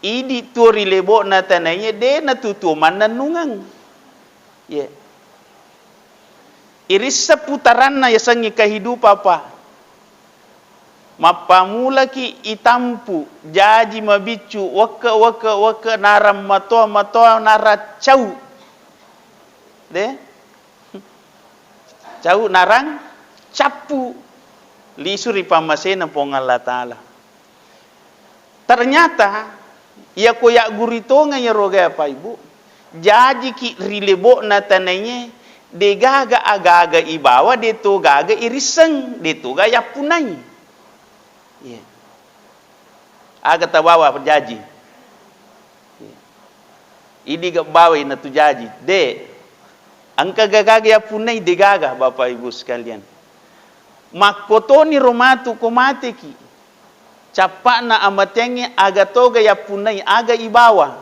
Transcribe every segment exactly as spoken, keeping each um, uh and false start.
Idi tuo ri lebo'na tanaie de natutuo mannennungeng. Ye. Irisseng putaranna yasengnge kehidupan, Pak. Mappamulaki itampu, jaji mabiccu, wekke, wekke, wekke, narang matoa, matoa, narang cau. De? Cau narang cappu. Lisu ri pammasena Puang Allah Ta'ala. Ternyata, iyako yagguru tongeng iyaro gaga, Pak, Ibu, jajiki ri lebo'na tanaie, degaga aga-aga ibawa, deto gaga irisseng, deto ga yappunnai. Iya. Aga tabawa jaji. Iya. Idi ga bawai natu jaji. De. Engka gaga yappunnai, degaga, Bapak Ibu sekalian. Makkotoni ro matu ko mateki. Cappa'na amateangnge aga toga yappunnai, aga ibawa.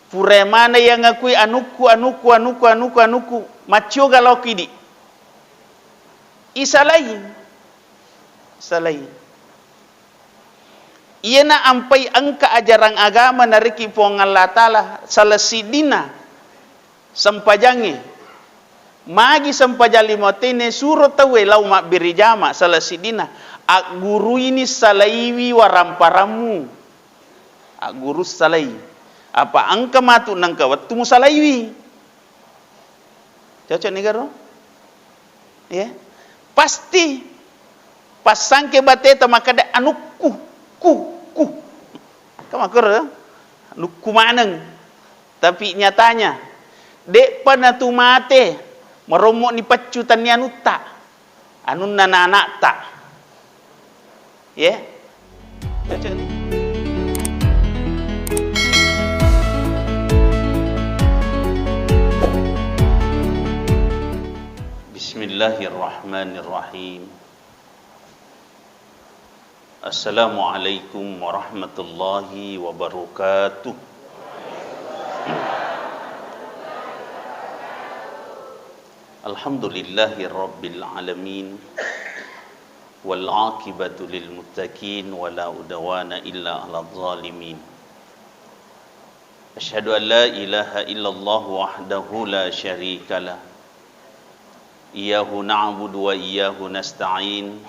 Pura maneng yangakui anukku, anukku, anukku, anukku, anukku, maccoga laoki di. Isalai. Salai. Iyana ampai engka ajarang agama narekki Puang Allah Ta'ala, salah siddinna sempajangnge. Magi sempajang lima wattue, suro tauwe lao mabbere jama, salah siddinna, agguruini salaiwi waramparammu. Agguru salai. Apa engka matu nengka wettu musalaiwi. Cocok ni garo? Ya. Pasti passangke bateta makkeda, "Anukku, ku, ku." Kan makkoro, "Anukku maneng." Tapi nyatanya, de'pa natu mate, marommo'ni paccu tannia anutta. Anunna nana'ta. Ye? Cocok ni. Bismillahirrahmanirrahim. Assalamualaikum warahmatullahi wabarakatuh. Alhamdulillahi rabbil alamin. Wal aqibatu lil muttaqin wa la udwana illa alal zalimin. Asyhadu an la ilaha illallah wahdahu la syarikalah. Iyyahu na'budu wa iyyahu nasta'in.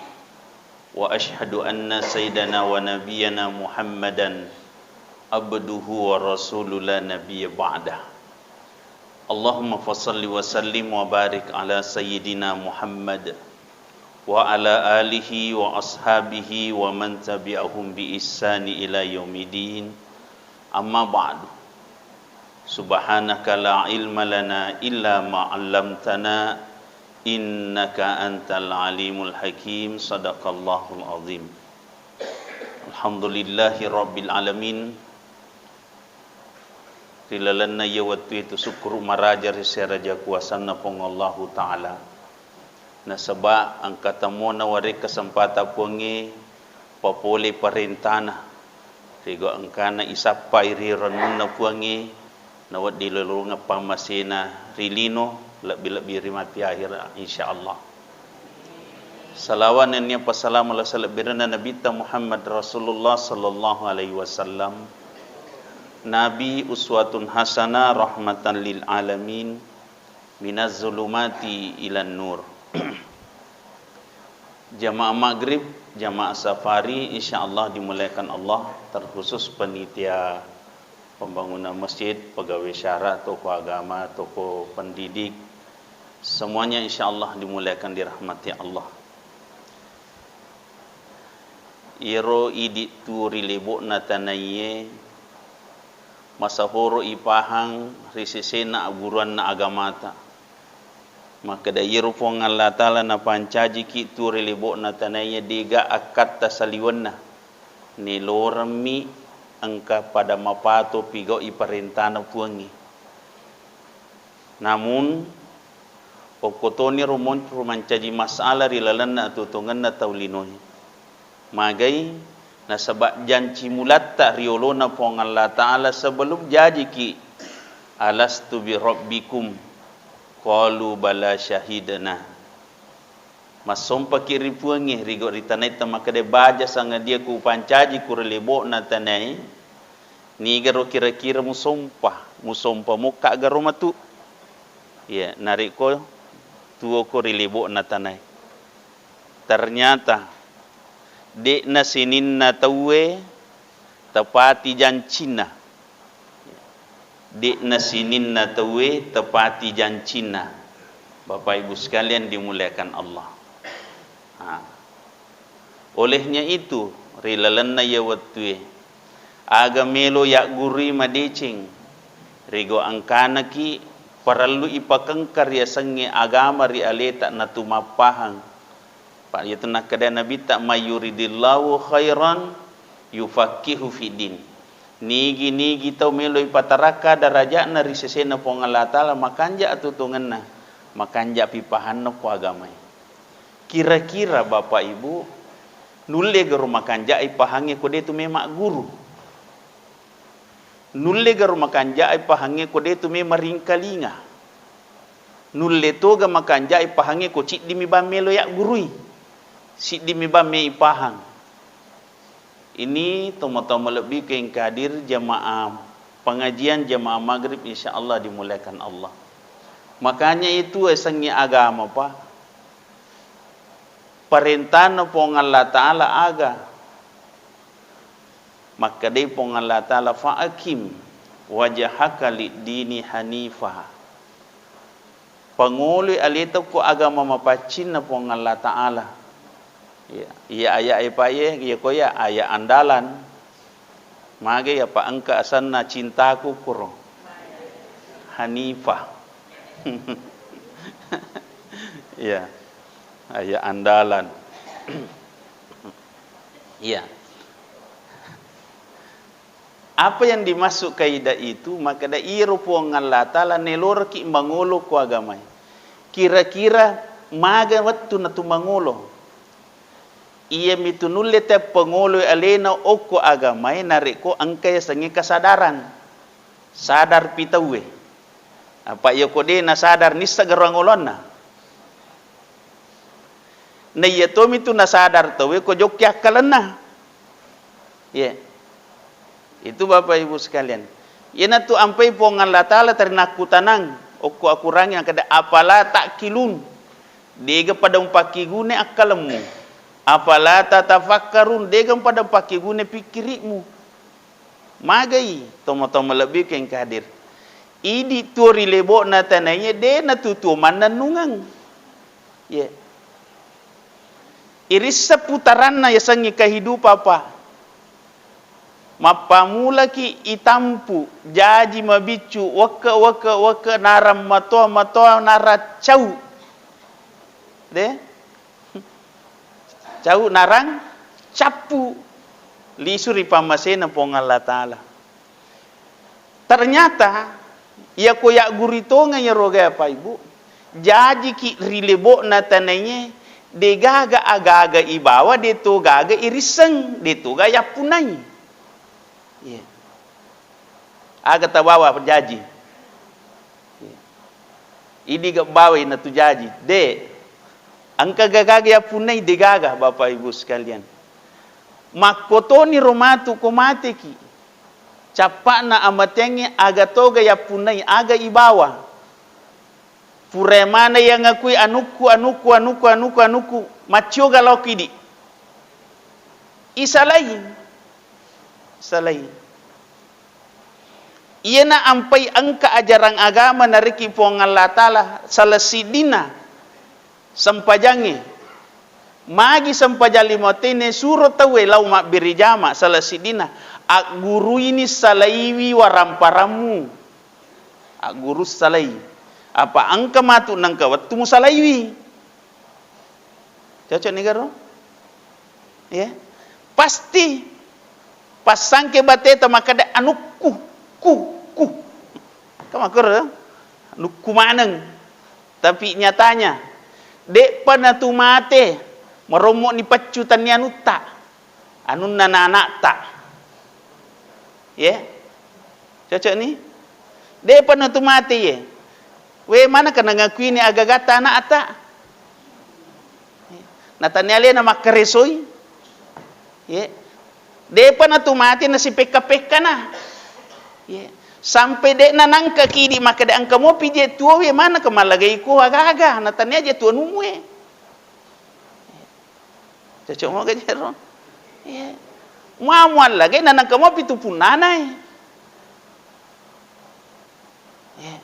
Wa asyhadu anna sayyidana wa nabiyyana Muhammadan abduhu wa rasuluh la nabiyya ba'dah. Allahumma fasalli wa sallim wa barik ala sayyidina Muhammad wa ala alihi wa ashabihi wa man tabi'ahum bi ihsani ila yaumidin. Amma ba'du. Subhanaka la ilma lana illa ma 'allamtana, innaka antal alimul hakim. Sadaqallahul azim. Alhamdulillahi rabbil alamin. Ri lalenna iya wettu itu sukkuru maraja ri seraja kuasanna Puang Allahu Ta'ala. Nasaba engka temmona waré kesempatan Puangngé papolé paréntana. Rigo engkana isappai ri rennunna Puangngé, nawedding lolongeng pammaséna ri lino, lebbi-lebbi ri matti ahera, insyaallah. Salawa nennia passalama la salebbirenna Nabitta Muhammad Rasulullah sallallahu alaihi wasallam. Nabi uswatun hasanah rahmatan lil alamin. Minaz zulumati ilan nur. Jamaah maghrib, jamaah safari, insyaallah dimuliakan Allah, terkhusus panitia pembangunan masjid, pegawai syara, tokoh agama, tokoh pendidik, semuanya insyaallah dimuliakan, dirahmati Allah. Iyaro idi tu ri lebo'na tanaié, masahoro ipahang ri séséna agguruanna agamata. Makkeda, iyaro Puang Allah Ta'ala napancajiki tu ri lebo'na tanaié, déga akkatta saliwenna. Néloremmi engka pada mapato pigau'i paréntana Puangngé. Namun, okko toniro monro mancaji masalah ri lalenna atuo-tuongenna tau linoé. Magai, nasaba janci mulatta ri olona Puang Allah Ta'ala sebelum jajiki, "Alastu bi rabbikum?" Qalu, "Bala syahidna." Massompaki ri Puangngé, rigo ri tanaitta makkeda, baja sangadiyya kupancaji ku ri lebo'na tanaé, Nigaro kira-kira musompa, musompa mokka garo matu. Iya, narekko tuoko ri lebo'na tanae. Ternyata de'na sininna tauwe tepati jancinna. De'na sininna tauwe tepati jancinna. Bapak Ibu sekalian dimuliakan Allah. Ha. Olehnya itu, ri lalenna iya wettue, aga melo yaggurui madeceng, rego engkanaki parellu ipakengka riasengnge agama ri aleta natumappahang. Pa-, iyatu nakkeda Nabitta, "May yuridillahu khairan yufaqihu fiddin." Nigi-nigi tau melo ipatarakka daraja'na ri sesena Puang Allah Ta'ala, makanja atuongenna, makanja pipahanna ko agamae. Kira-kira Bapak Ibu, nulle garo makanja'e pahangnge ko de tu memagguru? Nulle garo makanja'e pahangnge ko de tu memaringkalinga? Nulle toga makanja'e pahangnge ko ciddimi bang melo yaggurui? Siddimi bang me ipahang. Ini tomatoa malebbi ke engka hadir jamaah pengajian jamaah maghrib, insya Allah dimuliakan Allah. Makanya itu esengngi agama, Pak. Parentana Puang Allah Ta'ala aga? Makkedai Puang Allah Ta'ala, "Fa'akim wajhaka lid-dini hanifa." Pangoloi aleta ko agama mapaccinna Puang Allah Ta'ala. Iya, iya ayat e, Pak, iya, iya ko iya ayat andalan. Mage iya, Pak, engka asenna cintaku kuro. Hanifah. Iya. Ayat andalan. Iya. Apa yang dimaksud kaidah itu? Makkeda iyaro Puang Allah Ta'ala neloraki mangolo ko agamae. Kira-kira maga wettu natu mangolo? Iyamitu nulle teppangoloi alena okko agamae narekko engka yasengnge kesadaran. Sadar pi tauwe. Apa iya ko de nasadar nisseng garo angolonna. Na iya tomitu nasadar tauwe ko jokki akkalenna. Ye. Itu Bapak Ibu sekalian. Iyanatu ampai Puang Allah Ta'ala terinakkutanang okko akurangi, makkeda, "Afala ta'qilun?" Dega pada mupakkigune akkalemmu. "Afala tatafakkarun?" Dega pada mupakkigune pikkiri'mu. Magai tomatoa malebbi ke engka hadir. Idi tuo ri lebo'na tanae de natutuo mannennungeng. Ye. Irisseng putaranna yasengnge kehidupan, Pak. Mappamulaki itampu, jaji mabiccu, wekke, wekke, wekke, narang matoa, matoa, narang cau. De? Cau narang cappu. Lisu ri pammasena Puang Allah Ta'ala. Ternyata, iya ko yaggurui tongeng iyaro gae, Pak, Ibu, jajiki ri lebo'na tanae, degaga agaga ibawa, deto gaga irisseng, deto ga yappunnai. Iya. Aga tabawa jaji. Iya. Idi ga bawai natu jaji. De. Engka gaga yappunnai, degaga, Bapak Ibu sekalian. Makkotoniro matu ko mateki. Cappa'na amateangnge aga toga yappunnai, aga ibawa. Pura maneng iya ngakui anukku, anukku, anukku, anukku, anukku, maccoga laoki idi. Isalai. Isalai. Iyana ampai engka ajarang agama narekki Puang Allah Ta'ala, salah siddinna sempajangnge. Magi sempajang lima wattue, suro tauwe lao mabbere jama, salah siddinna, agguruini salaiwi waramparammu. Agguru salai. Apa engka matu nengka wettu musalaiwi. Cocok ni garo? Ya. Pasti passangke bateta makkeda, "Anukku, ku, ku." Kan makkoro, anukku maneng. Tapi nyatanya, de'pa natu mate, marommo ni paccu tannia anutta. Anunna na anakta. Ye? Cocok ni? De'pa natu mate ye. We, manaka nangakuini agagatta anakta? Na tania alena makkaresoi. Ye. De'pa natu mate nasipekka-pekkana. Ye. Sampai de'na nangka kidi makkeda engka mopi je tuo we mana ke mallagai ko aga-aga, na tania je tuo numu e. Cocok moga jero. Ye. Mua muallagai na nangka mopi tu punnana e. Ye.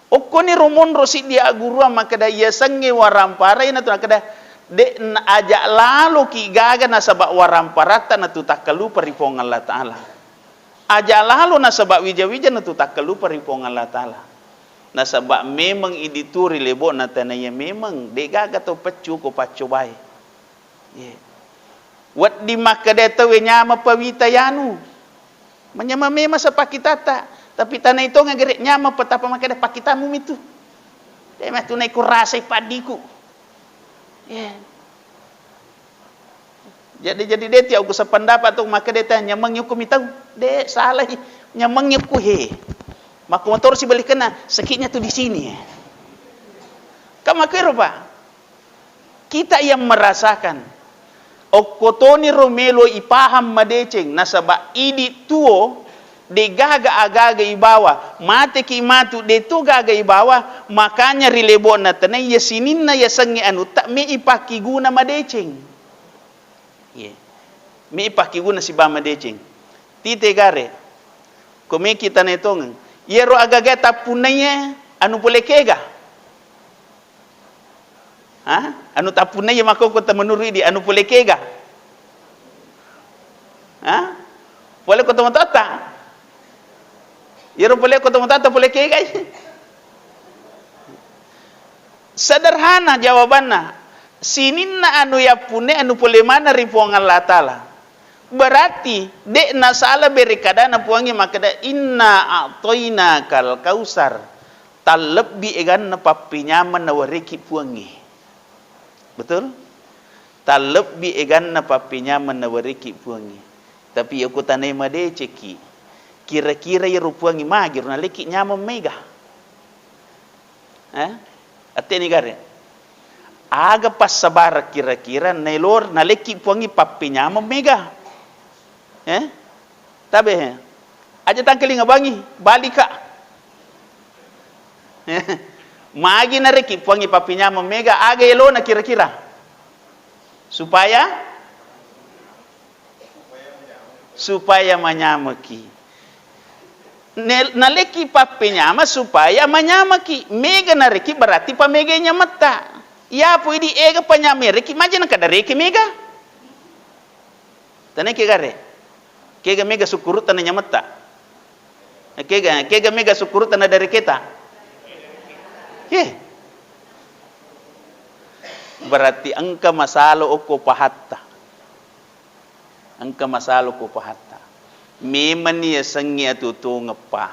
Okkoni ro monro siddi agguruang makkeda, "Iyasengnge warampara ina tu," nakkeda, "De' na-, aja' laloki gaga nasaba' waramparatta natu takkalupa ri Puang Allah Ta'ala. Aja' lalo nasaba' wija-wija natu takkalupa ri Puang Allah Ta'ala. Nasaba' memeng idi tuo ri lebo'na tana iya memeng, de' gaga tau peccu ko paccobai." Ye. Wedding makkeda tauwe nyameng pa wita yanu. Manyameng memang sa pakkitatta, tapi tanai tongeng gere' nyameng pa tappa makkeda pakkitammu mitu. De' matu naikko rasai paddiku. Ye. Jadi, jadi de' tiau ku sependapat tu makkeda ta nyameng yukku mitau. De', salai. Nyameng yukku he. Makko motoro sibalikenna, sakitnya tu di sini. Kan makkero, Pak? Kita yang merasakan. Okkotoniro melo ipahang madeceng, nasaba' idi tuo de' gaga aga-aga ibawa. Mateki matu de' to gaga ibawa, makanya ri lebo'na tana iya sininna yasengnge anutta me ipakkiguna madeceng. Ye. Me ipakkiguna siba madeceng. Tite gare. Ko meki tanai tongeng. Iyaro aga-aga tappunnaiye anu pole kega. Ha? Anu tappunnai makko ko temenuru idi, anu pole kega? Ha? Pole ko tomatoatta? Iyaro pole ko tomatoatta pole kegai? Sederhana jawabanna. Sininna anu yappunne anu pole maneng ri Puang Allah Ta'ala. Berarti, de' nasala bere kadana Puangnge makkeda, "Inna a'toina kal kausar." Tallebbi eganna pappenyameng nawareki Puangnge. Betul? Tallebbi eganna pappenyameng nawareki Puangnge. Tapi iya ko tanai madecekki, kira-kira iyaro Puangnge magiro nalekki nyameng mega? Eh? Atteni gare. Aga passabareng kira-kira naelo nalekki Puangnge pappenyameng mega? Eh? Tabe he. Aja tangkelinga bangi, balika. Magi narekki Puangnge pappenyameng mega, aga elona kira-kira? Supaya Supaya manyameki. Ne-, nalekki pappenyama supaya manyameki. Mega narekki berarti pamegai nyametta. Yapo idi ega panyama rekki maja nakadareke mega. Taneke gare. Kega mega sukkurutta na nyametta. Kega, kega mega sukkurutta na dareketa. Ye. Berarti engka masalah okko pahatta. Engka masalah ko pahatta. Memanni yasengnge atuo-tuongeppa.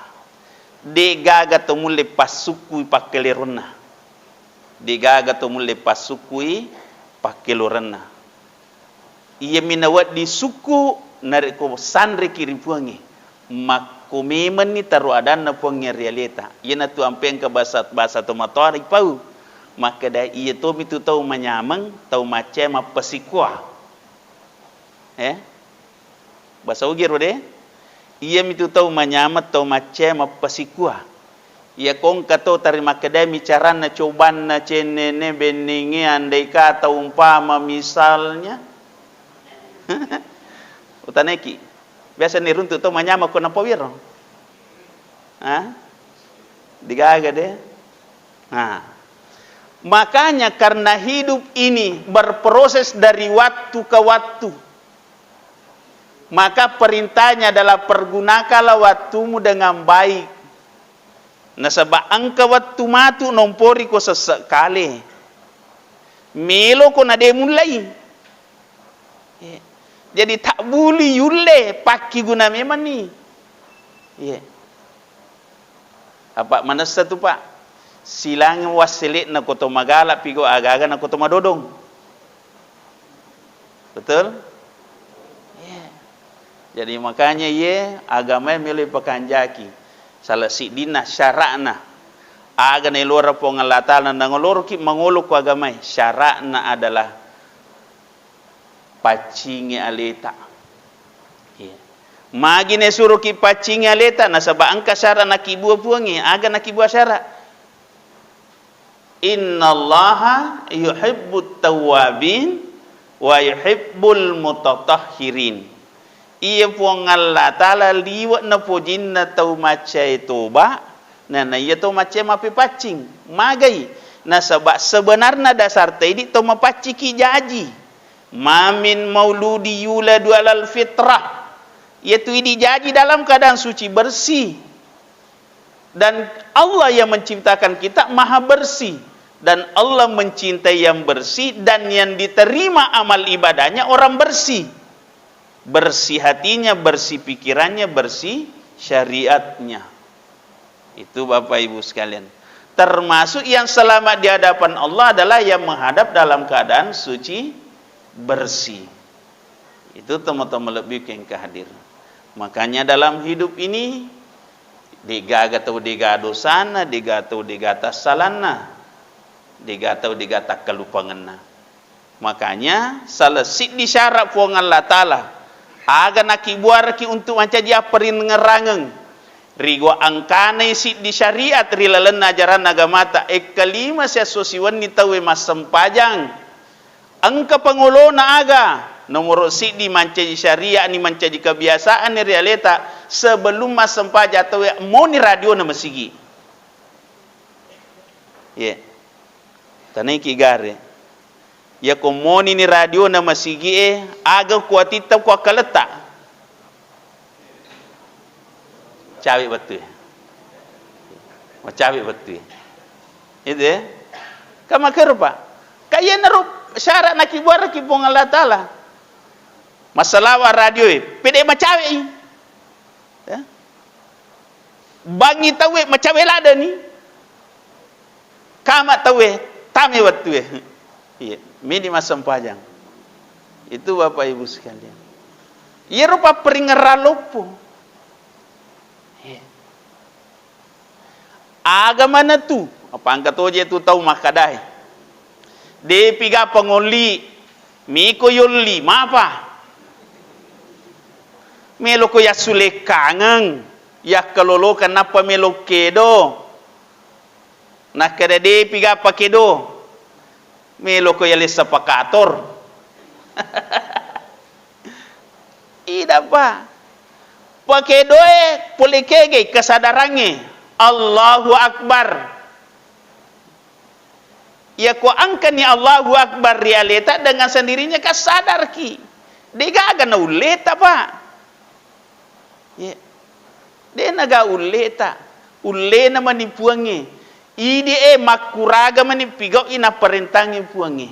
De' gaga to mulle passukkui pakkeleronna. De' gaga to mulle passukkui pakkelorenna. Iyami nawedding sukku narekko sanreki ri Puangnge. Makko memanni taro adanna Puangnge ri aleta. Iyanatu ampe engka basa, basa tomatoa ripau. Makkeda iya tomitu tau manyameng, tau maccae mappasikkoa. Eh? Basa Ugi ro de? Iyamitu tau manyameng, tau maccae mappasikkua. Iya ko engka to tarimakkedai micaranna cobanna cennene benningnge andai kata umpama misalnya. Utanaiki. Biasa niruntu to manyameng ko napau iyaro. Ha? Digaga de? Nah, makanya karena hidup ini berproses dari waktu ke waktu, maka perintahnya adalah pergunakanlah waktumu dengan baik. Nasaba engka wettu matu nomporiko sesse kale. Meloko nade mullai. Jadi tabbuli yulle pakkiguna memanni. Iya. Apa manessa tu, Pak? Silangi wassele'na ko to magala pigo aga-aga na ko to madodong. Betul? Iya. Jadi makanya iye agamae melo ipakanjaki. Salah siddinna syara'na. Aga naelora Puang Allah Ta'ala nangoloroki mangolo ko agamae. Syara'na adalah paccingi aleta. Iya. Magi nasuroki paccingi aleta, nasaba engka syara nakibua Puangnge. Aga nakibua syara? Innallaha yuhibbut tawwabin wa yuhibbul mutatahhirin. Iya Puang Allah Ta'ala liwe' napojinna tau maccae toba, na, na iya tau maccae mappepaccing. Magai? Nasaba sebenarna dasarta idi tau mapacciki jaji. Ma min mauludi yuladu alal fitrah. Iyatu idi jaji dalam keadaan suci bersih. Dan Allah yang menciptakan kita maha bersih. Dan Allah mencintai yang bersih, dan yang diterima amal ibadahnya orang bersih. Bersih hatinya, bersih pikirannya, bersih syariatnya. Itu, Bapak Ibu sekalian. Termasuk yang selamat di hadapan Allah adalah yang menghadap dalam keadaan suci, bersih. Itu teman-teman lebih ke yang kehadir. Makanya dalam hidup ini, degaga tau dega dosana, dega tau dega tassalanna, dega tau dega takkalupangenna. Makanya, salah siddi syarat Puang Allah Ta'ala, aga nakibuaraki untuk mancaji apparingerangeng, rigua angkanai siddi syariat ri lalenna ajaranna agamata, ekkalima siasso siwenni tauwe massempajang. Engka pangolona aga? Nomoro siddi, mancaji syariat ni, mancaji kebiasaan ni ri aleta, sebelum massempajang tauwe moni radiona masigi. Ye. Tanaiki gare. Iyako monini radiona masigi'e, aga kuatitta kuakkaletta? Cawe bettue. Macawe bettue. Itu ya. Kamakero, Pak. Kayanaro syarat nakibuaraki Puang Allah Ta'ala. Massalawa radioe, pede macawe i. Ya. Bangi tauwe macawe ladani. Kama tauwe, tame wettue. Iya, mini massempajang. Itu Bapak Ibu sekalian. Iyaro papparingerang loppo. Iya. Aga maneng tu? Apa engka toje tu tau makkadae. Depi ga pangolli, miko yolli, mapa? Meloko yassulekkangeng, yakkalolokeng nappa melo kedo. Nakkeda depi ga pakedo, meloko yalessa pakator. Idappa. Pakedoe pole kege kesadarangnge. Allahu Akbar. Iyako engkani Allahu Akbar ri aleta, dengan sendirinya ka sadarki. Degaga naulleta, Pak. Ye. De'na ga ulleta. Ullena mani Puangnge. Idi e makkuraga mani pigau'i napparentangngi Puangnge.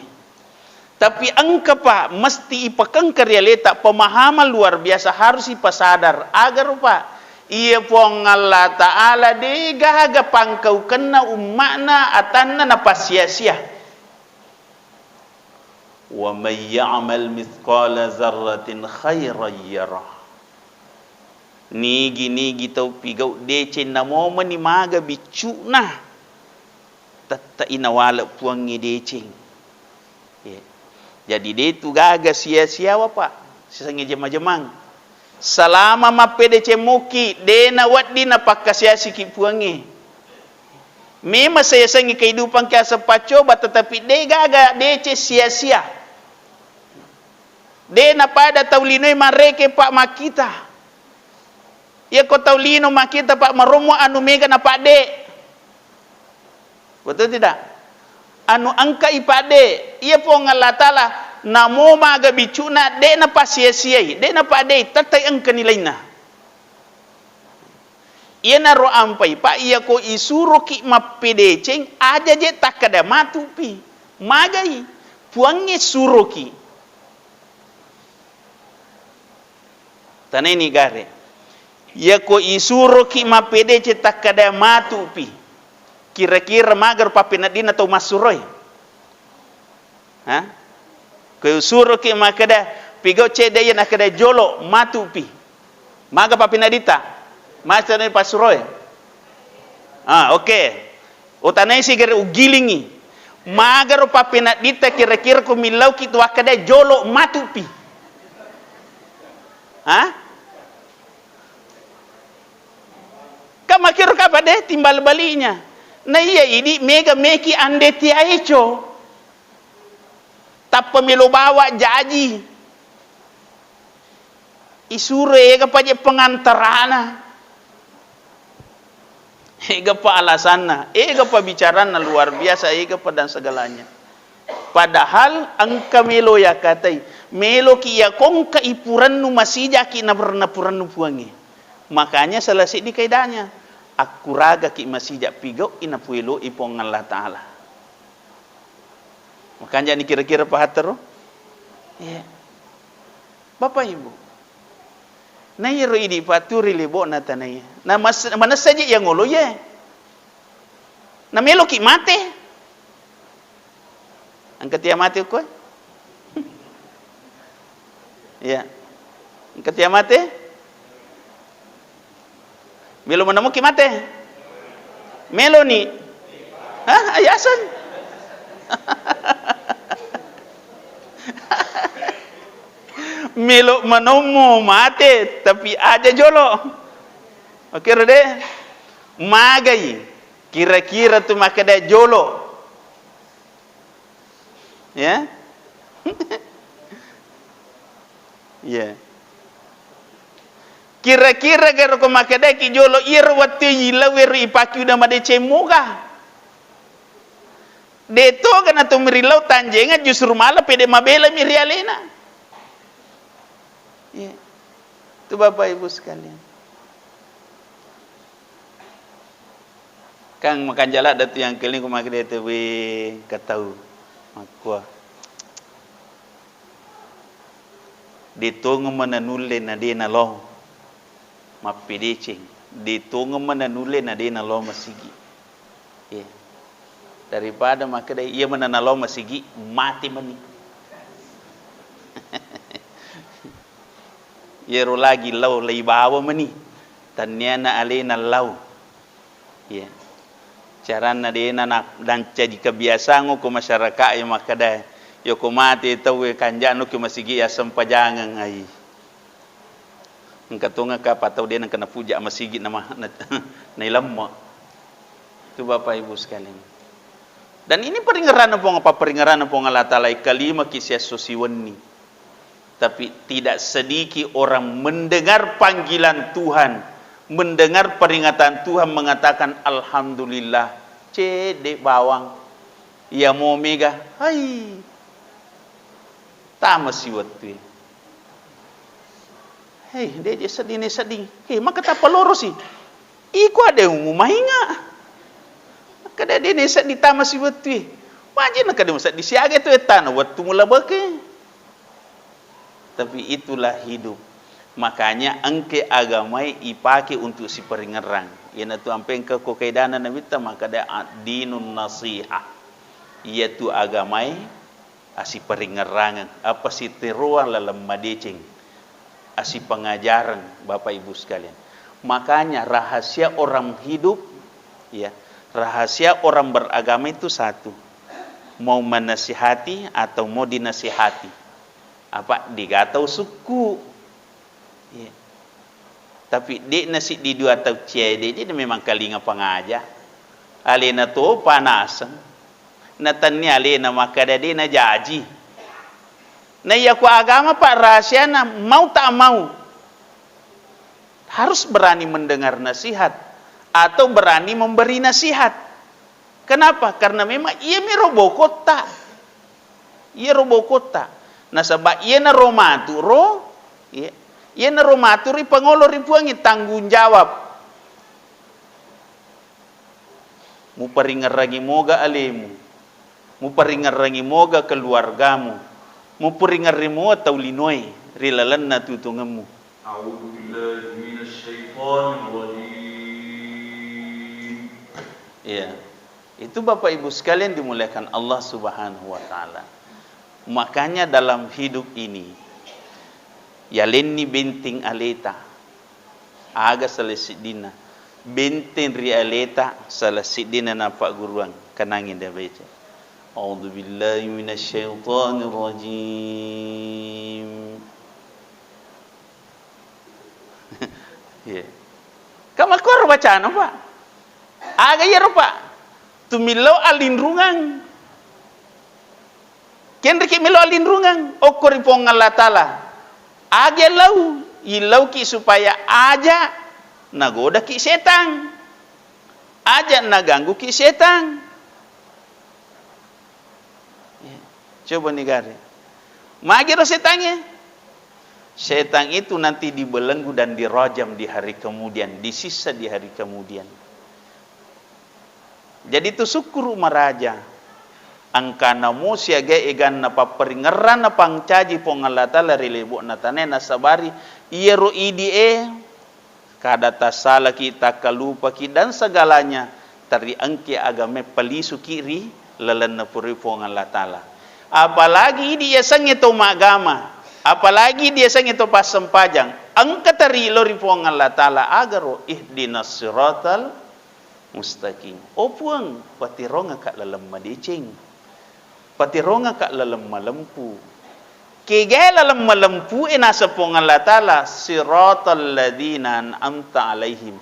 Tapi engka, Pak, mesti ipakengka ri aleta pemahaman luar biasa, harus ipasadar. Aga ro, Pak? Iya Puang Allah Ta'ala degaga pangkaukenna umma'na atanna napasia-sia. Wa may ya'mal mithqala dzarratin khairan yarah. Nigi-nigi tau pigau deceng namomeni maga biccu'na, tette'i nawale Puangnge deceng. Ye. Jadi, detu gaga sia-siawa, Pak, sisengnge jema-jemang. Salama mappedeceng muki, de nawedding napakkasiasiki Puangnge. Memang siasengnge kehidupan kiaseng paccoba, tetapi de gaga deceng sia-sia. De napada tau linoe mareke, Pak, makkita. Iyako tau lino makkita, Pak, marommo anu mega napadde. Betul tidak? Anu engka ipadde, iya Puang Allah Ta'ala, namo maga biccu'na, de napasia-siai, de napadde, tettai engka nilainna. Iyanaro ampai, Pak, iyako isuroki mappedeceng, aja je takkada matupi. Magai, Puangnge suroki. Tanaini gare. Iyako isuroki mappedeceng takkada matupi. Kira-kira magaro pappeneddinna tau massuroe? Ha? Ko usuroki makkeda, pigau cedde iya nakkeda jolo, matupi. Maga pappeneddita? Maccani passuroe? Ah, oke. Utanai sigere ugilingi. Magaro pappeneddita kira-kira ko millauki tu akkeda jolo, matupi? Ha? Makiro kapa de timbal balinya. Na iya idi mega meki ande tiaeco. Tappa melo bawa jaji. Isuro ega pa je pengantarana. Ega pa alasanna, ega pa bicaranna luar biasa, ega pa dan segalanya. Padahal engka melo yakatai, meloki yakongka ipurennu masijaki na berna purennu puangnge. Makanya salah seddi kaidanya, akkuragaki masija pigau i napuelo i Puang Allah Ta'ala. Makanja ni kira-kira pahattero? Iya. Bapak Ibu. Na iyaro idi paturi lebo'na tanai. Na mas-, manessa je yang ngolo ye. Na meloki mate. Engka tia mate ko? Iya. Engka tia mate? Melo manamuki mate? Meloni? Hah? Ayaseng? Melo manommo mate, tapi aja jolo. Oke, rode? Magai. Kira-kira tu makkeda jolo. Ya? Iya. Kira-kira garo ko makkedaki jolo iyaro wettu yilawero ipaki uda madeceng moga. De toga na to mirillau tanjenga justru malah pede mabela mi ri alena. Iya. Tu Bapak Ibu sekalian. Kan makanja ladde tu yang keling ku makkeda tu, we, engka tau makkua, de tongeng mana nulle na de nalao mappedeceng, de tongeng mana nulle na de nalao masigi. Iya. Daripada makkeda iya mana nalao masigi, mati mani. Iyaro lagi lao, laibawa mani. Tanniana alena lao. Iya. Caranna dena na-, nancaji kebiasaan ko masyarakat e makkeda, yoko mate tauwe kanjano ke masigi ya sempajangeng ai. Engka tongeng ka patau dena kena puja masigi nama, na, nailemma. Tu Bapak Ibu sekalian. Dan ini peringeranna Puang, apa peringeranna Puang Allah Ta'ala, kalima ki siesso siwenni. Tapi tidak sedikit orang mendengar panggilan Tuhan, mendengar peringatan Tuhan, mengatakan, "Alhamdulillah, cedde bawang. Iya mo mega, hai, tama siwettue. Hei, de je sedding, ne sedding. Hei, maka tappa lorosi. Iko ade mumainga." Kada de ne sedding tama siwettue. Waje na kada musedding siaga tu ettana wettu mulabeke. Tapi itulah hidup. Makanya engke agamae ipake untuk siperingerang. Iyanatu ampe engka ko kaidana Nabitta makkeda ad-dinun nasiha. Iyatu agamae asiperingerangeng, apa siteroang laleng madeceng, asipengajareng, Bapak Ibu sekalian. Makanya rahasia orang hidup, ya, rahasia orang beragama itu satu. Mau menasihati atau mau dinasihati. Apa digatau sukku. Iya. Tapi de'na siddi dua tau cede, jadi memang kalinga pangaja. Alena topa naseng. Natannia alena makkada de'na jaji. Na iya ku agama, Pak, rahasiana mau tak mau harus berani mendengar nasihat atau berani memberi nasihat. Kenapa? Karena memang iyamiro bokotta. Iyaro bokotta. Nasaba iyanaro matu ro, iya, iyanaro matu ri pangolo ri Puangnge, tanggung jawab. Muparingerrangi moga alemu, muparingerrangi moga keluargamu, muparingerrangi moga tau linoe ri lalenna tutungemmu. A'udzu billahi minasy syaithanir rajim. Iya. Itu Bapak Ibu sekalian dimuliakan Allah Subhanahu wa Ta'ala. Makanya dalam hidup ini, yalenni benteng aleta, aga salah siddinna. Benteng ri aleta, salah siddinna nappagguruang. Kenangi dia baca. A'udzu billahi minasy syaithanir rajim. Iya. Ka makkoro bacana, Pak. Aga iyaro, Pak? Tumillau allinrungeng. Kenriki millau allinrungeng, okko ri Puang Allah Ta'ala. Aga lau, illauki supaya aja nagodaki setang. Aja nagangguki setang. Ya. Coba ni gare. Magiro setangnge? Setang itu nanti dibelenggu dan dirajam di hari kemudian, disiksa di hari kemudian. Jadi tu sukkuru maraja. Engkana mo siaga eganna papparingerranna pancaji Puang Allah Ta'ala ri lebo'na tanae nasabari iyaro idi e kada tassalaki, takkalupaki, dan segalanya, tariengke agamae palisuki ri lalenna purui Puang Allah Ta'ala. Apalagi idi yasengnge to maggama, apalagi idi yasengnge to passempajang, engka tari lao ri Puang Allah Ta'ala, agaro ihdinas siratal mustaqim. Oh Puang, patirongaka laleng madeceng. Patirongaka laleng malempu. Kega laleng malempu e naseng Puang Allah Ta'ala, siratal ladzina an'amta alaihim.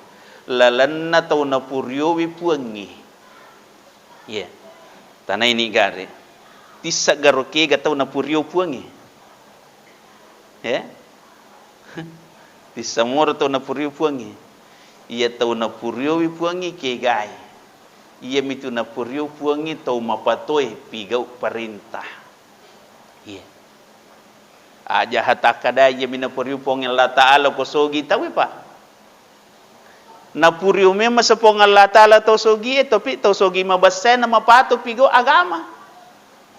Lalenna tau napuriowi Puangnge. Iya. Tanaini gare. Tissegga ro kega tau napurio Puangnge. Ya. Tissamoro tau napurio Puangnge. Iya tau napuriowi Puangnge kegai. Iyamitu napurio Puangnge tau mapatoe pigau parentah. Iya. Aja hatakkada iyami napurio Puang Allah Ta'ala ko sogi tauwe, Pak. Napurio memang se Puang Allah Ta'ala tau sogi e, tapi tau sogi mabessai na mapato pigau agama.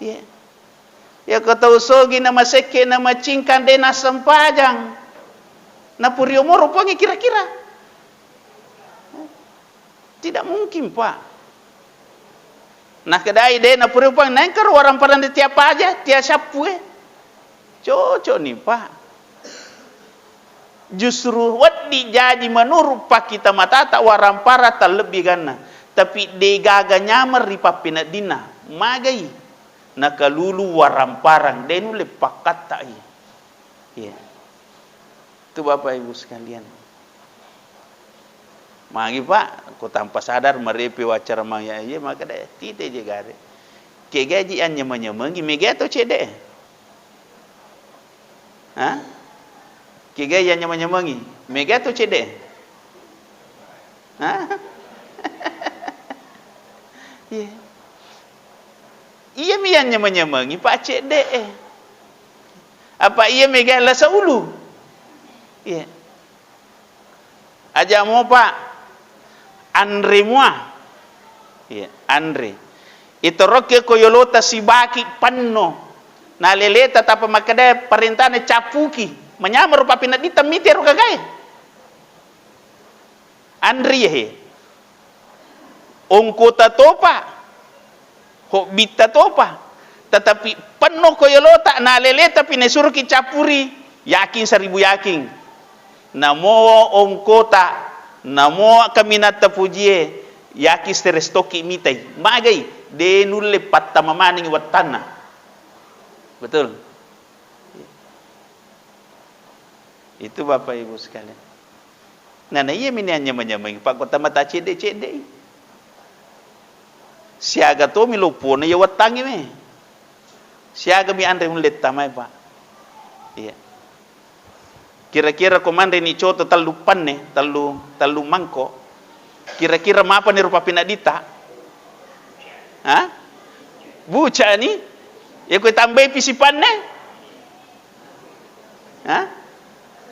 Iya. Iya ko tau sogi na masekke na macingkang de nassempajang. Napurio moro Puangnge kira-kira. Tidak mungkin, Pak. Nakedai de napurio Puang, naengkaro waramparang de tia paja, tia sappue. Cocok ni, Pak. Justru wedding jaji menurut pakkita matata waramparang tallebbi ganna. Tapi degaga nyameng ri pappeneddinna. Magai. Nakalulu waramparang, de nulle pakkattai. Iya. Itu Bapak Ibu sekalian. Magi, Pak, ko tanpa sadar merepe wacara maya iye, maka de tite je gare. Kegaji anyameng-nyamengi mega to cede. Ha? Kegaji anyameng-nyamengi mega to cede. Ha? Iya. Iya mi anyameng-nyamengi, Pak, cede e. Apa iya mega lasa ulu? Iya. Aja mopa anre mua. Iya, anre. Itorokke ko yolota sibaki penno. Naleleta tapa makkeda parentana cappuki. Manyameng rupa pinedditta mitero gagae. Anre he. Ongkota topa. Hobbitta topa, tetapi penno ko yolota, naleleta pi nasuroki cappuri, yakin seribu yakin. Namo ongkota, namo kaminatta pujie, yakin stres tokki mitai. Magai, de nulle pattama manengi wettanna. Betul? Itu Bapak Ibu sekalian. Nah, nah, iya mi ni anyameng-nyameng, Pak, kota mata cedde-cedde. Siaga tomi loppona iya wettangnge me. Siaga mi anre mulle tamai, Pak. Iya. Kira-kira ko manre ni coto tellu panne, tellu, tellu mangko. Kira-kira mapa ni rupa pinadita? Ha? Buca ni? Ya ko tambai pisi panne? Ha?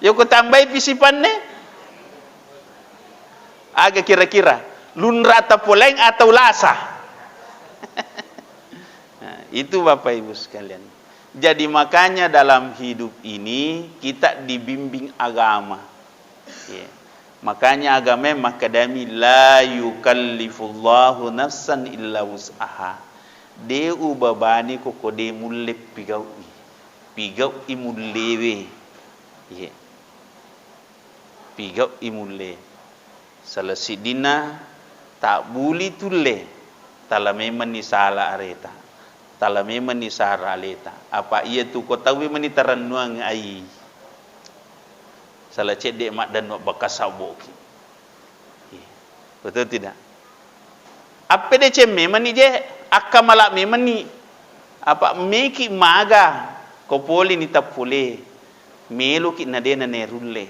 Yoko tambai pisipanne? Aga kira-kira? Lunra tapoleng atau lasa? Nah, itu Bapak Ibu sekalian. Jadi makanya dalam hidup ini kita dibimbing agama. Ya. Makanya agama makkedami la yukallifullahu nafsan illa wus'aha. De ubabani ko ko de mulle pigau'i. Pigau'i mullewe. Iye. Pigau'i mulle. Sala siddinna tabbuli tulle. Tala memenni sala areta. Tala memenni sara aleta. Apa iya tu ko tauwe meni tarennuang ai. Sala cedde maddannu bakka sabboki. Betul tidak? Appedeceng memenni je, akkamala memenni. Apa meki maga ko pole ni tappole, meloki na dena nerulle.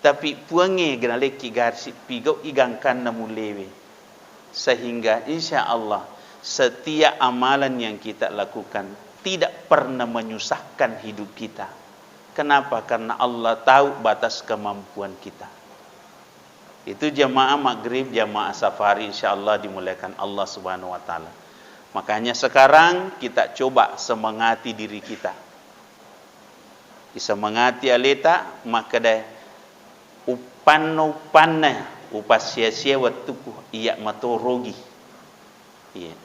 Tapi Puangnge nalekki garsi pigau'i gangkanna mullewe. Sehingga insya Allah setiap amalan yang kita lakukan tidak pernah menyusahkan hidup kita. Kenapa? Karena Allah tahu batas kemampuan kita. Itu jamaah maghrib, jamaah safari, insya Allah dimuliakan Allah Subhanahu wa Ta'ala. Makanya sekarang kita coba semangati diri kita. Isemangati aleta, makkeda, "Uppanna-uppanna upassia-sia wettuku, iya mato rogi." Iya.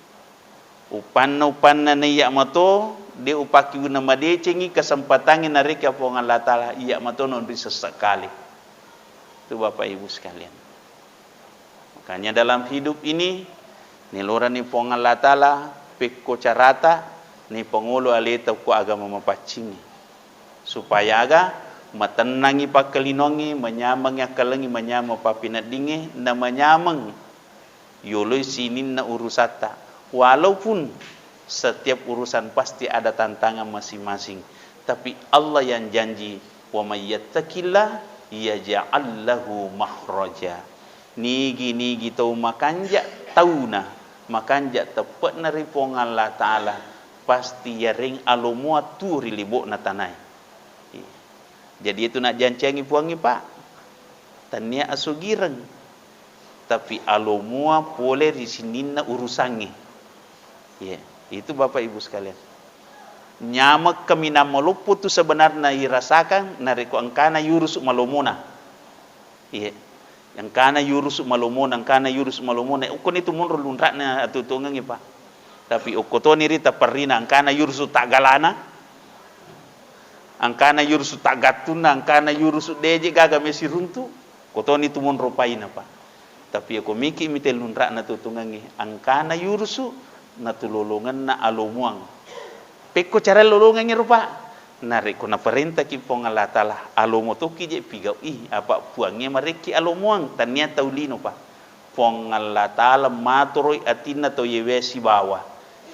Uppanna-uppanna na iya mato, de upakkiuna madecengi kesempatangnge narekki Puang Allah Ta'ala, iya mato nonri sessekkale. Itu Bapak Ibu sekalian. Makanya dalam hidup ini, nelorani Puang Allah Ta'ala, pekko carata, ni pangolo aleta ko agama mapaccingi. Supaya aga, matennangi pakkalinongngi, manyamengi akkalengi, manyameng pappineddingnge, na manyameng yoloi sininna urusatta. Walaupun setiap urusan pasti ada tantangan masing-masing, tapi Allah yang janji, "Wa may yattaqillah yaj'al lahu makhraja." Nigi-nigi tau makanja tauna, makanja teppe'na ri Puang Allah Ta'ala, pasti yareng alo mua tuo ri libo'na tanae. Iya. Jadi itu najjancengi Puangnge, Pak. Tania asugireng. Tapi alo mua pole ri sininna urusangnge. Iya, itu Bapak Ibu sekalian. Nyameng kaminang maloppo tu sebenarna irasakan narekko engkana yurusu malomona. Iya. Engkana yurusu malomona, engkana yurusu malomona. Ukkoni tu monro lunra'na atuo-tuongengnge, Pak. Tapi okko toni ri taperrina engkana yurusu taggalana, engkana yurusu taggattunna, engkana yurusu deje gaga mesi runtu, ko toni tu monro paina, Pak. Tapi ko miki mi te lunra'na tuo-tuongengnge, engkana yurusu natulolongenna alomuang. Pekko cara lolongengngi ro, Pak? Narekko naparentaki Puang Allah Ta'ala, alomo tokki je pigau'i, apa Puangnge marekki alomuang, tania tau lino, Pak. Puang Allah Ta'ala matoroi atinna tau yewe sibawa,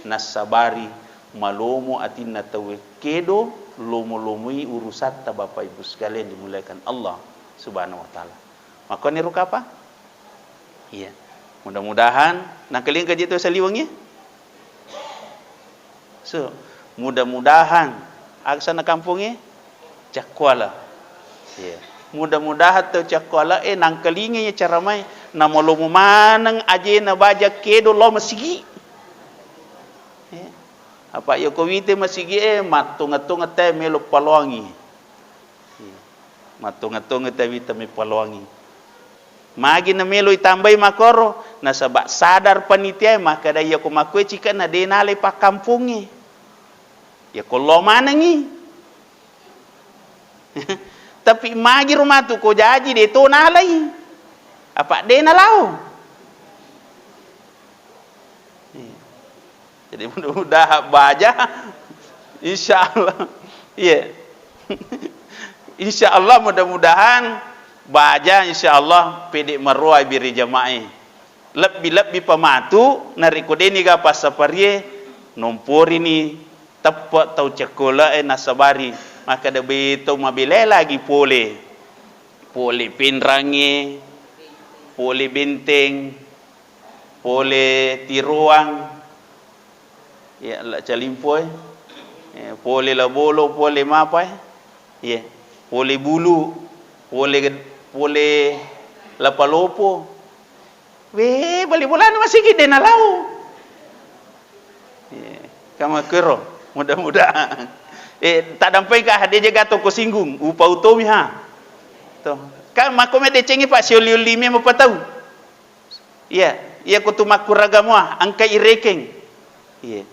nassabari malomo atinna tauwe kedo lomo-lomoi urusatta, Bapak Ibu sekalian dimuliakan Allah Subhanahu wa Ta'ala. Makkoniro kapang? Iya. Mudah-mudahan nangkalinga je to saliwengnge. So, mudah-mudahan, aga asenna kampongnge? Cakkuala. Iya. Mudah-mudahan tau Cakkuala e nangkalinga iya caramae, namalomo maneng ajena baja kedo lao masigi. Iya. Apa iya ko wite masigi e, mattonga-tonga te melo paloangi. Iya. Mattonga-tonga te wita mepaloangi. Magi namelo itambai makkoro, nasaba sadar panitia e makkeda iya ko makkoe cika na de nalai pakkampongnge. Iya ko lao manengi. Tapi magi ro matu ko jaji de to nalai. Apa de nalao. Iya. Jadi mudah-mudahan baja, insya Allah. Iya. Insya Allah, mudah-mudahan baja, insya Allah pede maroa biri jamae. Lebbi-lebbi pamatu narekko deni ga passaparie nomporini teppe tau cekkola e nasabari makkeda betau mabelai lagi pole. Pole Pinrangnge, pole Benteng, pole Tiroang, iya, La Calimpo e, eh, pole La Bolo, pole mapa e, iya, pole Bulu, pole, pole La Palopo. We, bali bolana masigi de nalao. Iya, kamakkero, mudah-mudahan. Eh, taddampengka, de jaga to ko singgung, upau tomi ha. To. Kan makko me decengi, Pak, siolli-olli me mapatau. Iya, iya ko tu makkuraga mua, engka irekeng. Iya.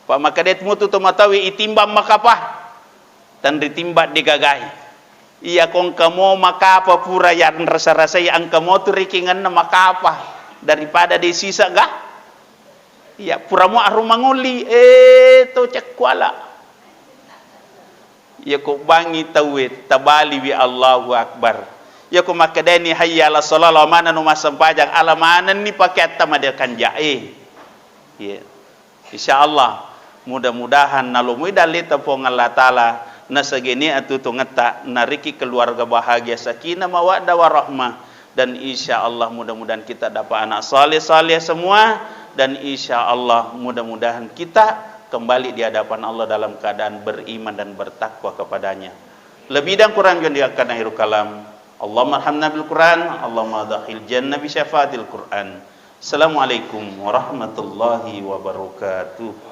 Pak, makkadet mutu to matawi itimbang makapa. Tenritimbang de gagai. Iya ko engka mo makapa pura yanrasa-rasai, engka mo tu rekengenna makapa daripada de sisa ga. Iya, puramo arung mangolli, eh, to cekkuala. Iya ko bangi tauwe, tabaliwi Allahu Akbar. Iya ko makkedani hayya ala shalah, lao manennu massempajang, ala manenni pakeatta madekanja e. Iya. Insya Allah, mudah-mudahan nalomoi dalleta Puang Allah Ta'ala, nasegene atutungetta, nariki keluarga bahagia, sakinah, mawaddah, warahmah, dan insya Allah mudah-mudahan kita dapat anak saleh-saleh semua, dan insya Allah mudah-mudahan kita kembali di hadapan Allah dalam keadaan beriman dan bertakwa kepadanya. Lebih dan kurang jun di akkana akhirul kalam. Allahumma arhamna bil Quran, Allahumma dakhil jannah bi syafaatil Quran. Assalamualaikum warahmatullahi wabarakatuh.